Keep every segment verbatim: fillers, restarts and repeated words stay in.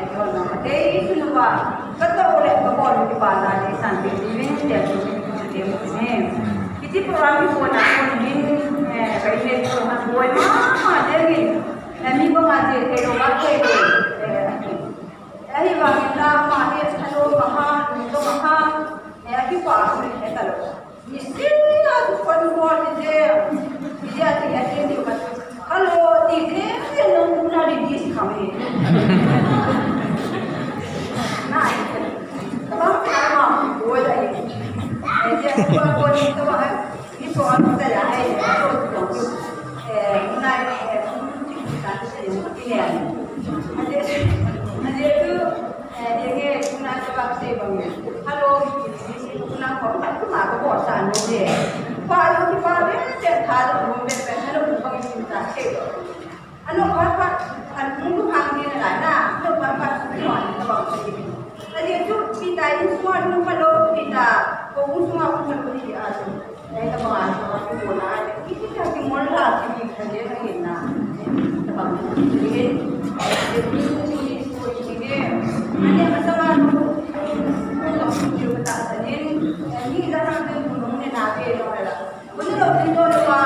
Ai ko na, te isu nu ba, ka to le ka ko ni ba na ni san te ni ven te ni te mo ni. Iti program ni ko na ko ni, eh, ka ni ko na ko ma ma de ni. Eh, mi ko ma de te lo ba te lo. Eh, eh, hi ba ni la ma he sa lo ma ha, ni lo ma ha. Eh, ki pa ni he ta lo. Ni sila tu pon mo ni je. Ni je ati ati ni ka. Hello, ni je ni no na ni dis kami. Na, ka ba ka ma ko da ni. Eh, je ko ko ni to ba. Ni to an ta ya ai. Eh, na eh, ka ni ne. Ade, ade tu. Eh, denge, kuna ka ba se bang. Hello, kuna ko, kuma ko ko sa no de. Pa lo ki pa be, se tha lo mo be be, hello, ko ki ta se. Ano pa pa, an mu hang ni na na, ano pa pa, ko ni ka ba se. Ade tu, kita in suan no pa lo, kita, ko un suan ko ni a. Ai, ka ba, ka ba, ki mo na, ki, ki, ka, ki mo na, ki, ki, ka, ki, ka, ki na. Ka ba, ki, ki, ki, ki, ki, ki, ki, ani, ka sa ba, ko, ko, ko, ki, ka, sa ni, ni, ka, na, ki, ko, ni, na, ki, ko, la. Ko, ni, lo, ki, ko, la, ba,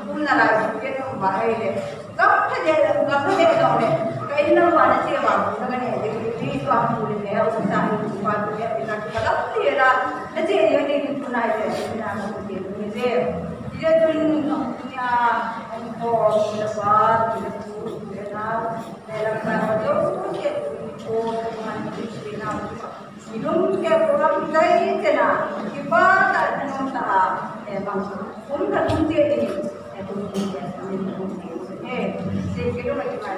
ko, na, la, ki, ko, ba, ai, le. Gam thei le, gam thei le jong le, ka in lang uva na che vang, na ka ne, ni, ni tua pu le ne, u sa ni, u pa tu le, ni ka tu ka la pu le la, na che le, ni, ni tu na le, ni na ka tu le, ni le. Ni le tu ni, ni a, ni ko, ni le pa, ni le pu, ni le na, ni le ka na, jo, ni ko, ni ko, ni ko, ni ko, ni ko, ni ko, Ilung ke program dai tena, kipa ta nung ta, eh, bang, um ka tung te ni, eh, tung te, eh, tung te, eh, se ke lo ma ki ma.